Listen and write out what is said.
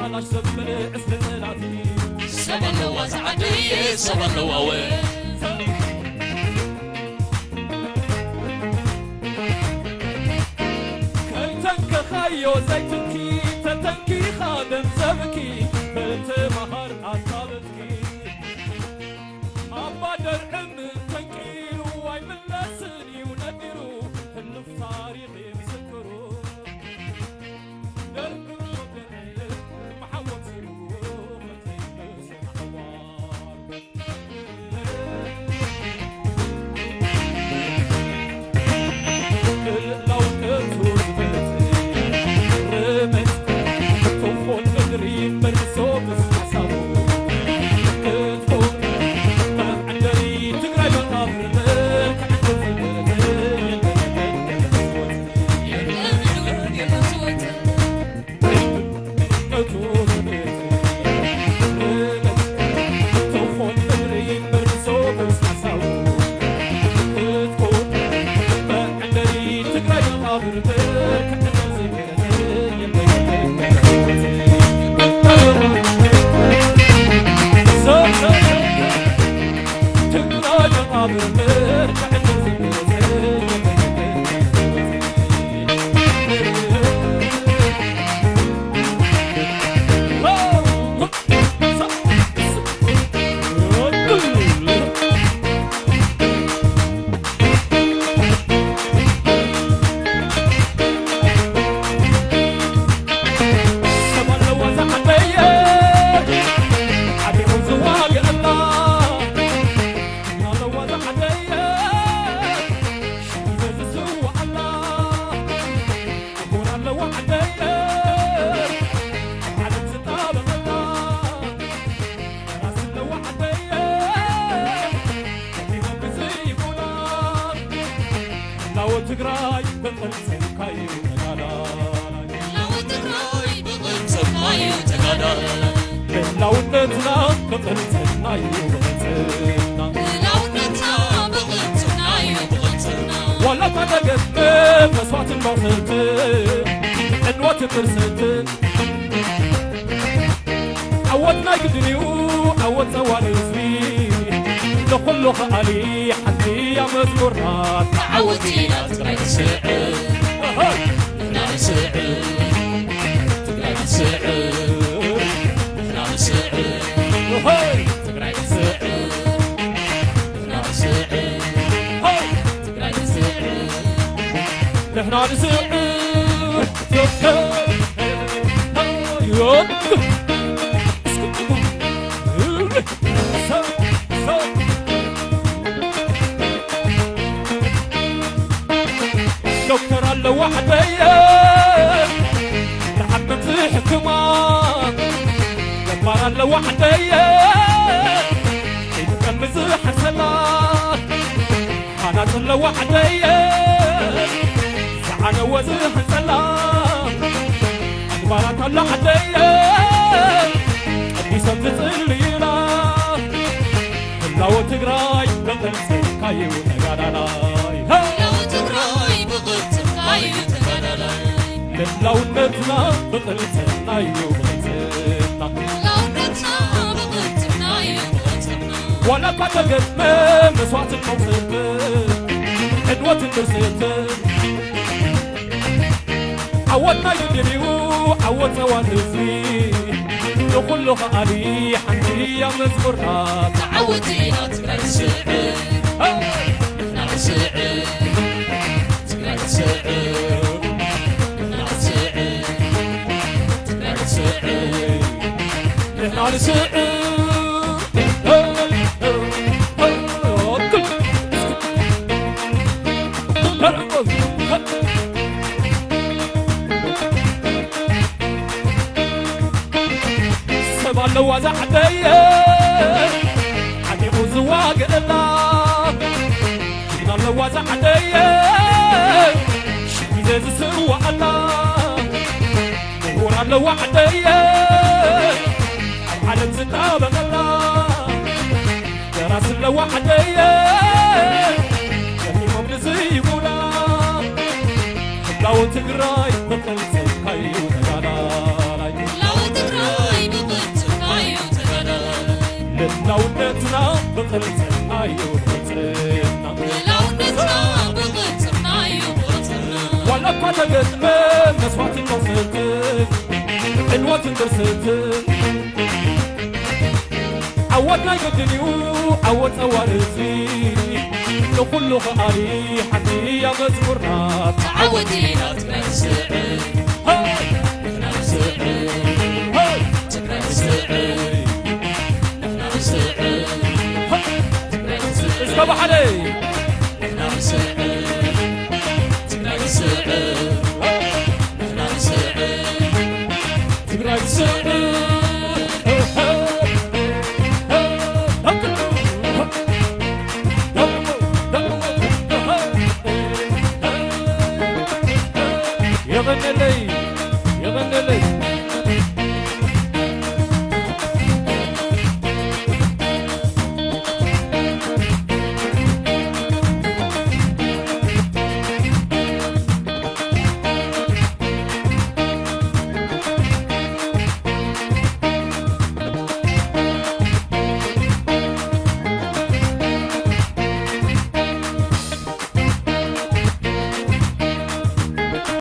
ኣላሽ ዘብል ዕስለ ጸላቲ። ሰብ ኣለዋ ዝዓደየ፣ ሰብ ኣለዋ ወ። ከይተንከኻዮ ዘይትንኪ፣ ተተንኪኻ ደም ዘብኪ፣ በል ተመሃር ኣታ በልኪ። ኣባ ደርዕም ተንኪሩ ኣይምለስን እዩ ነዲሩ፣ ህሉፍ ታሪኽ እዩ ምስክሩ። ደርዕም ወገን መሓወት ሲሩ፣ ኸተይ ምስል ኣሕዋር። ትግራይ ብቕልጽምካዩ ተጋዳላይ። ላው ትግራይ ብቕልጽምካዩ ተጋዳላይ። ህላውነትና ብቕልጽምናዩ ብቕልጽምና። ህላውነትና ብቕልጽምናዩ ብቕልጽምና። ዋላ እኳ ተገድመ መስዋዕትን መቕሰልትን ዕንወትን ብርሰትን ዓወት ናይ ግድን እዩ፣ ዓወት ጸዋር ህዝቢ። ንኹሉ ከኣሊ ሓንቲ እያ መዝሙርና። ዓወት ኢና ትግራይ ትስዕር። ኣሃ። ንሕና ንስዕር። ትግራይ ትስዕር። ንሕና ንስዕር። ኣሃ። ትግራይ ትስዕር። ንሕና ንስዕር። ኣሃ። ትግራይ ትስዕር። ንሕና ንስዕር። ዶክተር ኣለዋ ዓደየ ንዓመት ዝሕክማ። ገባር ኣለዋ ዓደየ ኢትቀልሚ ዝሓሰላ። ሓናጽ ኣለዋ ዓደየ ዝዓነወ ዝሕንጸላ። ኣድባራት ኣላ ዓደየ ቀዲሶም ዝጽልዩላ። ህላወ ትግራይ ብቕልጽምካዩ ተጋዳላይ። ህላወ ትግራይ ብቕልጽምካዩ ተጋዳላይ። ልዕላውነትና ብቕልጽምናዩ ብቕልጽምና። ልዕላውነትና ብቕልጽምናዩ ብቕልጽምና። ዋላ እኳ ተገጥመ መስዋዕትን መቕሰፍትን ዕንወትን ብርሰትን። ዓወት ናይ ግድን እዩ፣ ዓወት ጸዋር ህዝቢ። ንኹሉ ከኣሊ ሓንቲ እያ መዝሙርና። ተዓወቲ ኢና ትግራይ ትስዕር። ንሕና ንስዕር። ትግራይ ትስዕር። ንሕና ንስዕር። ትግራይ ትስዕር። ንሕና ንስዕር። ሰብ ኣለዋ ዛዕደየ ዓሚቑ ዝዋግእላ። ጅግና ኣለዋ ዛዕደየ ሽሕ ግዜ ዝስዋኣላ። ምሁር ኣለዋ ዓደየ ኣብ ዓለም ዝጣበቐላ። ደራሲ ኣለዋ ዓደየ ደሚሞም ንዝይጉላ። ህላወ ትግራይ ብቕልጽምካዩ ተጋዳላይ። ህላወ ትግራይ ዋላ እኳ ተገጥመ መስዋዕትን መቕሰፍትን ዕንወትን ብርስትን ዓወት ናይ ግድን እዩ ዓወት ጸዋር ህዝቢ ንኹሉ ከኣሊ ሓንቲ እያ መዝሙርና ዓወት ኢና ትግራይ ትስዕር ንሕና ንስዕር ትግራይ ትስዕር ንሕና ንስዕር ትግራይ ትስዕር እስከ ባሓለይ ንሕና ንስዕር ትግራይ ትስዕር ንሕና ንስዕር ትግራይ ትስዕር የቐነለይ የቐነለይ